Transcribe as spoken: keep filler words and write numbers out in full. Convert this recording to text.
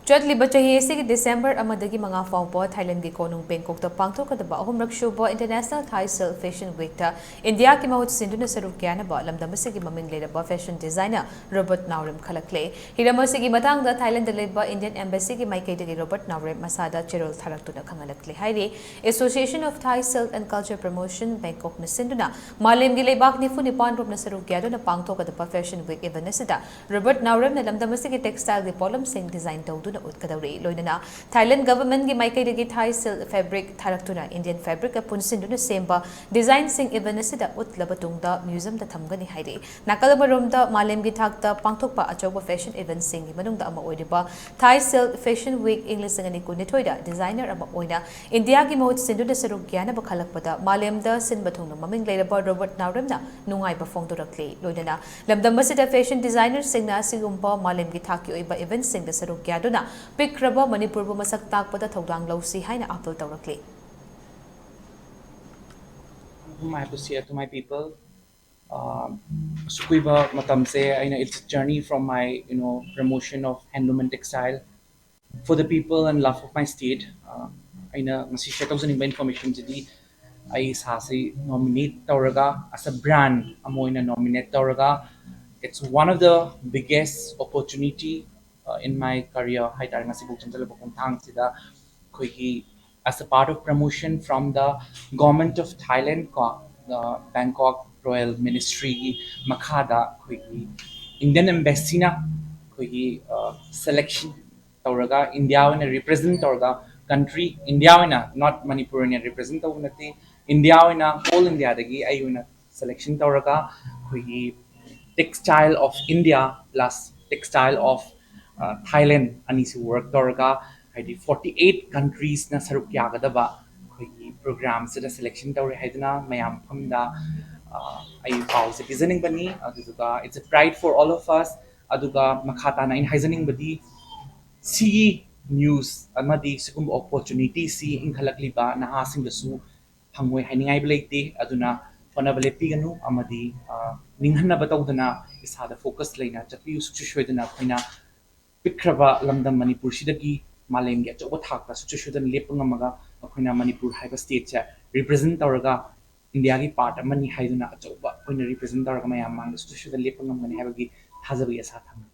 ꯆꯠꯂꯤꯕ ꯆꯍꯤ ꯑꯁꯤꯒꯤ ꯗꯤꯁꯦꯝꯕꯔ ꯑꯃꯗꯒꯤ ꯃꯉꯥ ꯐꯥꯎꯕ ꯊꯥꯏꯂꯦꯟꯒꯤ ꯀꯣꯅꯨꯡ ꯕꯦꯡꯀꯣꯛꯇ ꯄꯥꯡꯊꯣꯛꯀꯗꯕ ꯑꯍꯨꯝꯔꯛ ꯁꯨꯕ International Thai Silk Fashion Weekꯇ ꯏꯟꯗꯤꯌꯥꯒꯤ ꯃꯍꯨꯠ ꯁꯤꯟꯗꯨꯅ ꯁꯔꯨꯛ ꯌꯥꯅꯕ ꯂꯝꯗꯝ ꯑꯁꯤꯒꯤ ꯃꯃꯤꯡ ꯂꯩꯔꯕ fashion designer Robert Naorem ꯈꯜꯂꯛꯂꯦ꯫ ꯍꯤꯔꯝ ꯑꯁꯤꯒꯤ ꯃꯇꯥꯡꯗ ꯊꯥꯏꯂꯦꯟꯗ ꯂꯩꯕ Indian Embassyꯒꯤ ꯃꯥꯏꯀꯩꯗꯒꯤ Robert Naorem ꯃꯁꯥꯗ ꯆꯦꯔꯣꯜ ꯊꯥꯔꯛꯇꯨꯅ ꯈꯪꯍꯜꯂꯛꯂꯦ ꯍꯥꯏꯔꯤ꯫ Association of Thai Silk and Culture Promotion ꯕꯦꯡꯀꯣꯛꯅ ꯁꯤꯟꯗꯨꯅ ꯃꯥꯂꯦꯝꯒꯤ ꯂꯩꯕꯥꯛ ꯅꯤꯐꯨ ꯅꯤꯄꯥꯟ ꯔꯣꯝꯅ ꯁꯔꯨꯛ ꯌꯥꯗꯨꯅ ꯄꯥꯡꯊꯣꯛꯀꯗꯕ Fashion Week event ꯑꯁꯤꯗ Robert Naoremꯅ ꯂꯝꯗꯝ ꯑꯁꯤꯒꯤ textileꯒꯤ ꯄꯣꯠꯂꯝꯁꯤꯡ design ꯇꯧꯗꯨꯅ ꯎꯠꯀꯗꯧꯔꯤ꯫ ꯂꯣꯏꯅꯅ Thailand governmentꯀꯤ ꯃꯥꯏꯀꯩꯗꯒꯤ Thai silk fabric ꯊꯥꯔꯛꯇꯨꯅ Indian fabricꯀ ꯄꯨꯟꯁꯤꯟꯗꯨꯅ ꯁꯦꯝꯕ designꯁꯤꯡ event ꯑꯁꯤꯗ ꯎꯠꯂꯕ ꯇꯨꯡꯗ museumꯗ ꯊꯝꯒꯅꯤ ꯍꯥꯏꯔꯤ꯫ ꯅꯥꯀꯜ ꯑꯃꯔꯣꯝꯗ ꯃꯥꯂꯦꯝꯒꯤ ꯊꯥꯛꯇ ꯄꯥꯡꯊꯣꯛꯄ ꯑꯆꯧꯕ fashion eventꯁꯤꯡꯒꯤ ꯃꯅꯨꯡꯗ ꯑꯃ ꯑꯣꯏꯔꯤꯕ Thai Silk Fashion Week ꯏꯪ ꯂꯤꯁꯤꯡ ꯑꯅꯤ ꯀꯨꯟꯅꯤꯊꯣꯏꯗ designer ꯑꯃ ꯑꯣꯏꯅ ꯏꯟꯗꯤꯌꯥꯒꯤ ꯃꯍꯨꯠ ꯁꯤꯟꯗꯨꯅ ꯁꯔꯨꯛ ꯌꯥꯅꯕ ꯈꯜꯂꯛꯄꯗ ꯃꯥꯂꯦꯝꯗ ꯁꯤꯟꯕ ꯊꯨꯡꯅ ꯃꯃꯤꯡ ꯂꯩꯔꯕ Robert Naoremꯅ ꯅꯨꯡꯉꯥꯏꯕ ꯐꯣꯡꯗꯣꯔꯛꯂꯤ꯫ ꯂꯣꯏꯅꯅ ꯂꯝꯗꯝ ꯑꯁꯤꯗ fashion designerꯁꯤꯡꯅ ꯑꯁꯤꯒꯨꯝꯕ ꯃꯥꯂꯦꯝꯒꯤ ꯊꯥꯛꯀꯤ ꯑꯣꯏꯕ eventꯁꯤꯡꯗ ꯁꯔꯨꯛ ꯌꯥꯗꯨꯅ ꯄꯤꯛꯈ꯭ꯔꯕ ꯃꯅꯤꯄꯨꯔꯕꯨ ꯃꯁꯛ ꯇꯥꯛꯄꯗ ꯊꯧꯗꯥꯡ ꯂꯧꯁꯤ ꯍꯥꯏꯅ appeal ꯇꯧꯔꯛꯂꯤ꯫ Whom I have to say to my people, uh, ꯑꯁꯨꯛ ꯀꯨꯏꯕ ꯃꯇꯝꯁꯦ ꯑꯩꯅ, it's a journey from my, you know, promotion of handloom and textile for the people and love of my state. Uh, ꯑꯩꯅ ꯉꯁꯤ share ꯇꯧꯖꯅꯤꯡꯕ informationꯁꯤꯗꯤ, ꯑꯩ ꯏꯁꯥꯁꯤ nominate ꯇꯧꯔꯒ, as a brand ꯑꯃ ꯑꯣꯏꯅ nominate ꯇꯧꯔꯒ, it's one of the biggest opportunity, uh, in my career ꯍꯥꯏꯇꯥꯔꯦ꯫ ꯉꯁꯤꯐꯥꯎ ꯆꯪꯁꯤꯜꯂꯛꯄ ꯈꯣꯡꯊꯥꯡꯁꯤꯗ ꯑꯩꯈꯣꯏꯒꯤ, as a part of promotion from the Government of Thailand ꯀꯣ, uh, Bangkok Royal Ministryꯒꯤ ꯃꯈꯥꯗ ꯑꯩꯈꯣꯏꯒꯤ Indian Embassyꯅ ꯑꯩꯈꯣꯏꯒꯤ, uh, selection ꯇꯧꯔꯒ, ꯏꯟꯗꯤꯌꯥ ꯑꯣꯏꯅ represent ꯇꯧꯔꯒ, country ꯏꯟꯗꯤꯌꯥ ꯑꯣꯏꯅ, not ꯃꯅꯤꯄꯨꯔ ꯑꯣꯏꯅ represent ꯇꯧꯕ ꯅꯠꯇꯦ, ꯏꯟꯗꯤꯌꯥ ꯑꯣꯏꯅ, all Indiaꯗꯒꯤ ꯑꯩ ꯑꯣꯏꯅ selection ꯇꯧꯔꯒ ꯑꯩꯈꯣꯏꯒꯤ Textile of India plus Textile of, uh, Thailand ꯑꯅꯤꯁꯤ work ꯇꯧꯔꯒ, ꯍꯥꯏꯗꯤ forty eight countriesꯅ ꯁꯔꯨꯛ ꯌꯥꯒꯗꯕ ꯑꯩꯈꯣꯏꯒꯤ programꯁꯤꯗ selection ꯇꯧꯔꯦ ꯍꯥꯏꯗꯨꯅ ꯃꯌꯥꯝ ꯃꯐꯝꯗ, uh, ꯑꯩ ꯄꯥꯎꯁꯦ ꯄꯤꯖꯅꯤꯡꯕꯅꯤ꯫ ꯑꯗꯨꯗꯨꯒ it's a pride for all of us꯫ ꯑꯗꯨꯒ ꯃꯈꯥ ꯇꯥꯅ ꯑꯩꯅ ꯍꯥꯏꯖꯅꯤꯡꯕꯗꯤ, ꯁꯤꯒꯤ news ꯑꯃꯗꯤ ꯁꯤꯒꯨꯝꯕ opportunityꯁꯤ ꯏꯟꯈꯠꯂꯛꯂꯤꯕ ꯅꯍꯥꯁꯤꯡꯗꯁꯨ ꯐꯪꯉꯣꯏ ꯍꯥꯏꯅꯤꯡꯉꯥꯏꯕ ꯂꯩꯇꯦ꯫ ꯑꯗꯨꯅ ꯍꯣꯠꯅꯕ ꯂꯦꯞꯄꯤꯒꯅꯨ ꯑꯃꯗꯤ, ꯑ, ꯅꯤꯡꯍꯟꯅꯕ ꯇꯧꯗꯅ ꯏꯁꯥꯗ focus ꯂꯩꯅ ꯆꯠꯄꯤꯌꯨ꯫ ꯁꯨꯡꯁꯣꯏ ꯁꯣꯏꯗꯅ ꯑꯩꯈꯣꯏꯅ ꯄꯤꯛꯈ꯭ꯔꯕ ꯂꯝꯗꯝ ꯃꯅꯤꯄꯨꯔꯁꯤꯗꯒꯤ ꯃꯥꯂꯦꯝꯒꯤ ꯑꯆꯧꯕ ꯊꯥꯛꯇ ꯁꯨꯡꯁꯣꯏ ꯁꯣꯏꯗꯅ ꯂꯦꯞꯄ ꯉꯝꯃꯒ ꯑꯩꯈꯣꯏꯅ ꯃꯅꯤꯄꯨꯔ ꯍꯥꯏꯕ stateꯁꯦ represent ꯇꯧꯔꯒ ꯏꯟꯗꯤꯌꯥꯒꯤ part ꯑꯃꯅꯤ ꯍꯥꯏꯗꯨꯅ ꯑꯆꯧꯕ ꯑꯣꯏꯅ represent ꯇꯧꯔꯒ ꯃꯌꯥꯝ ꯃꯥꯡꯗ ꯁꯨꯡꯁꯣꯏ ꯁꯣꯏꯗꯅ ꯂꯦꯞꯄ ꯉꯝꯒꯅꯤ ꯍꯥꯏꯕꯒꯤ ꯊꯥꯖꯕꯒꯤ ꯑꯁꯥ ꯊꯝꯃꯤ꯫